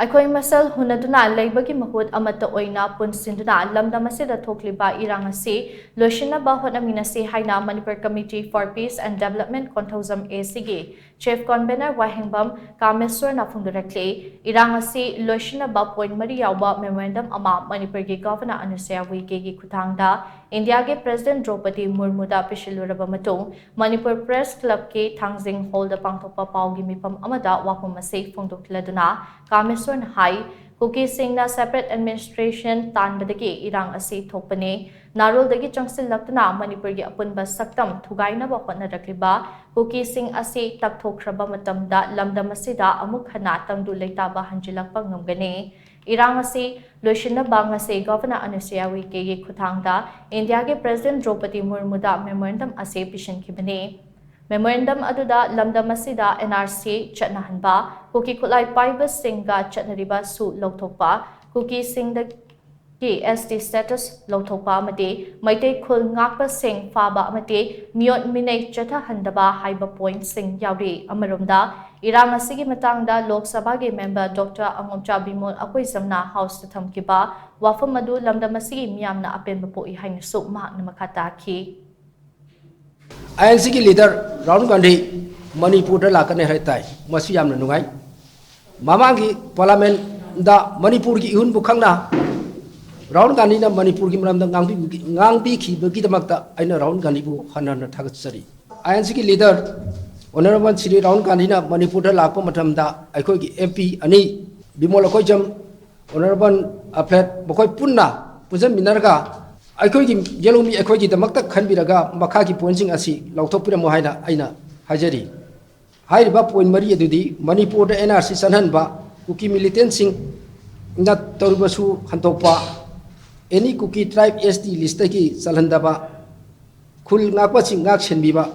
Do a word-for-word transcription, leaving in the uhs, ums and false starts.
ꯑꯩꯈꯣꯏ ꯃꯁꯦꯜ ꯍꯨꯟꯅꯗꯨꯅ ꯂꯩꯕꯒꯤ ꯃꯍꯨꯠ ꯑꯃꯠꯇ ꯑꯣꯏꯅ ꯄꯨꯟꯁꯤꯟꯗꯨꯅ ꯂꯝꯗꯝ ꯑꯁꯤꯗ ꯊꯣꯛꯂꯤꯕ ꯏꯔꯥꯡ ꯑꯁꯤ ꯂꯣꯏꯁꯤꯟꯅꯕ ꯍꯣꯠꯅꯃꯤꯟꯅꯁꯤ ꯍꯥꯏꯅ Manipur Committee for Peace and Development Konthoujam A C ꯒꯤ Chief Convener ꯋꯥꯍꯦꯡꯕꯝ ꯀꯥꯃꯦꯁꯣꯔꯅ ꯐꯣꯡꯗꯣꯔꯛꯂꯤ꯫ ꯏꯔꯥꯡ ꯑꯁꯤ ꯂꯣꯏꯁꯤꯟꯅꯕ point ꯃꯔꯤ ꯌꯥꯎꯕ memorandum ꯑꯃ ꯃꯅꯤꯄꯨꯔꯒꯤ Governor ꯑꯅꯨꯁꯨꯌꯥ ꯎꯏꯀꯦꯒꯤ ꯈꯨꯠꯊꯥꯡꯗ ꯏꯟꯗꯤꯌꯥꯒꯤ President ꯗ꯭ꯔꯧꯄꯗꯤ ꯃꯨꯔꯃꯨꯗ ꯄꯤꯁꯤꯜꯂꯨꯔꯕ ꯃꯇꯨꯡ, ꯃꯅꯤꯄꯨꯔ Press Club ꯀꯤ ꯊꯥꯡꯖꯤꯡ ꯍꯣꯜꯗ ꯄꯥꯡꯊꯣꯛꯄ ꯄꯥꯎꯒꯤ ꯃꯤꯐꯝ ꯑꯃꯗ ꯋꯥꯐꯝ ꯑꯁꯤ ꯐꯣꯡꯗꯣꯛꯂꯗꯨꯅ ꯀꯥꯃꯦꯁꯣꯔꯅ ꯍꯥꯏ, ꯀꯨꯀꯤꯁꯤꯡꯅ separate administration ꯇꯥꯟꯕꯗꯒꯤ ꯏꯔꯥꯡ ꯑꯁꯤ ꯊꯣꯛꯄꯅꯤ꯫ ꯅꯥꯔꯣꯜꯗꯒꯤ ꯆꯪꯁꯤꯜꯂꯛꯇꯨꯅ ꯃꯅꯤꯄꯨꯔꯒꯤ ꯑꯄꯨꯟꯕ ꯁꯛꯇꯝ ꯊꯨꯒꯥꯏꯅꯕ ꯍꯣꯠꯅꯔꯛꯂꯤꯕ ꯀꯨꯀꯤꯁꯤꯡ ꯑꯁꯤ ꯇꯛꯊꯣꯛꯈ꯭ꯔꯕ ꯃꯇꯝꯗ ꯂꯝꯗꯝ ꯑꯁꯤꯗ ꯑꯃꯨꯛ ꯍꯟꯅ ꯇꯪꯗꯨ ꯂꯩꯇꯥꯕ ꯍꯟꯖꯤꯜꯂꯛꯄ ꯉꯝꯒꯅꯤ꯫ ꯏꯔꯥꯡ ꯑꯁꯤ ꯂꯣꯏꯁꯤꯟꯅꯕ ꯉꯁꯤ Governor ꯑꯅꯨꯁꯨꯌꯥ ꯎꯏꯀꯦꯒꯤ ꯈꯨꯠꯊꯥꯡꯗ ꯏꯟꯗꯤꯌꯥꯒꯤ President ꯗ꯭ꯔꯧꯄꯗꯤ ꯃꯨꯔꯃꯨꯗ memorandum ꯑꯁꯤ ꯄꯤꯁꯤꯟꯈꯤꯕꯅꯤ꯫ Memorandum ꯑꯗꯨꯗ ꯂꯝꯗꯝ ꯑꯁꯤꯗ N R C ꯆꯠꯅꯍꯟꯕ, ꯀꯨꯀꯤ ꯈꯨꯠꯂꯥꯏ ꯄꯥꯏꯕꯁꯤꯡꯒ ꯆꯠꯅꯔꯤꯕ ꯁꯨ ꯂꯧꯊꯣꯛꯄ, ꯀꯨꯀꯤꯁꯤꯡꯗꯒꯤ S T status ꯂꯧꯊꯣꯛꯄ ꯑꯃꯗꯤ ꯃꯩꯇꯩ ꯈꯨꯜ ꯉꯥꯛꯄꯁꯤꯡ ꯐꯥꯕ ꯑꯃꯗꯤ ꯃꯤꯑꯣꯠ ꯃꯤꯅꯩ ꯆꯠꯊꯍꯟꯗꯕ ꯍꯥꯏꯕ point ꯁꯤꯡ ꯌꯥꯎꯔꯤ꯫ ꯑꯃꯔꯣꯝꯗ, ꯏꯔꯥꯡ ꯑꯁꯤꯒꯤ ꯃꯇꯥꯡꯗ ꯂꯣꯛ ꯁꯚꯥꯒꯤ member Doctor ꯑꯉꯣꯝꯆꯥ ꯕꯤꯃꯣꯜ ꯑꯩꯈꯣꯏ ꯖꯝꯅ House ꯇ ꯊꯝꯈꯤꯕ ꯋꯥꯐꯝ ꯑꯗꯨ ꯂꯝꯗꯝ ꯑꯁꯤꯒꯤ ꯃꯤꯌꯥꯝꯅ ꯑꯄꯦꯟꯕ ꯄꯣꯛꯏ ꯍꯥꯏꯅꯁꯨ ꯃꯍꯥꯛꯅ ꯃꯈꯥ ꯇꯥꯈꯤ꯫ ꯑꯥꯏ ꯑꯦꯟ ꯁꯤꯒꯤ leader ꯔꯥꯍꯨꯜ ꯒꯥꯟꯙꯤ ꯃꯅꯤꯄꯨꯔꯗ ꯂꯥꯛꯀꯅꯤ ꯍꯥꯏ ꯇꯥꯏ꯫ ꯃꯁꯤ ꯌꯥꯝꯅ ꯅꯨꯡꯉꯥꯏ꯫ ꯃꯃꯥꯡꯒꯤ parliament ꯗ ꯃꯅꯤꯄꯨꯔꯒꯤ ꯏꯍꯨꯟꯕꯨ ꯈꯪꯅ ꯔꯥꯍꯨꯜ ꯒꯥꯟꯙꯤꯅ ꯃꯅꯤꯄꯨꯔꯒꯤ ꯃꯔꯝꯗ ꯉꯥꯡꯕꯤꯕꯒꯤ-, ꯉꯥꯡꯕꯤꯈꯤꯕꯒꯤꯗꯃꯛꯇ ꯑꯩꯅ ꯔꯥꯍꯨꯜ ꯒꯥꯟꯙꯤꯕꯨ ꯍꯟꯅ ꯍꯟꯅ ꯊꯥꯒꯠꯆꯔꯤ꯫ ꯑꯥꯏ ꯑꯦꯟ ꯁꯤꯒꯤ leader Honorable ꯁ꯭ꯔꯤ ꯔꯥꯍꯨꯜ ꯒꯥꯟꯙꯤꯅ ꯃꯅꯤꯄꯨꯔꯗ ꯂꯥꯛꯄ ꯃꯇꯝꯗ ꯑꯩꯈꯣꯏꯒꯤ M P ꯑꯅꯤ, ꯕꯤꯃꯣꯜ ꯑꯩꯈꯣꯏꯖꯝ, Honorable Alfred, ꯃꯈꯣꯏ ꯄꯨꯟꯅ ꯄꯨꯟꯁꯤꯟꯃꯤꯟꯅꯔꯒ ꯑꯩꯈꯣꯏꯒꯤ ꯌꯦꯜꯍꯧꯃꯤ ꯑꯩꯈꯣꯏꯒꯤꯗꯃꯛꯇ ꯈꯟꯕꯤꯔꯒ ꯃꯈꯥꯒꯤ point ꯁꯤꯡ ꯑꯁꯤ ꯂꯧꯊꯣꯛꯄꯤꯔꯝꯃꯨ ꯍꯥꯏꯅ ꯑꯩꯅ ꯍꯥꯏꯖꯔꯤ꯫ ꯍꯥꯏꯔꯤꯕ point ꯃꯔꯤ ꯑꯗꯨꯗꯤ ꯃꯅꯤꯄꯨꯔꯗ N R C ꯆꯠꯍꯟꯕ, ꯀꯨꯀꯤ militant ꯁꯤꯡꯅ ꯇꯧꯔꯤꯕꯁꯨ ꯍꯟꯗꯣꯛꯄ, any ꯀꯨꯀꯤ tribe S T list ꯇꯒꯤ ꯆꯜꯍꯟꯗꯕ, ꯈꯨꯜ ꯉꯥꯛꯄꯁꯤꯡ ꯉꯥꯛ ꯁꯦꯟꯕꯤꯕ,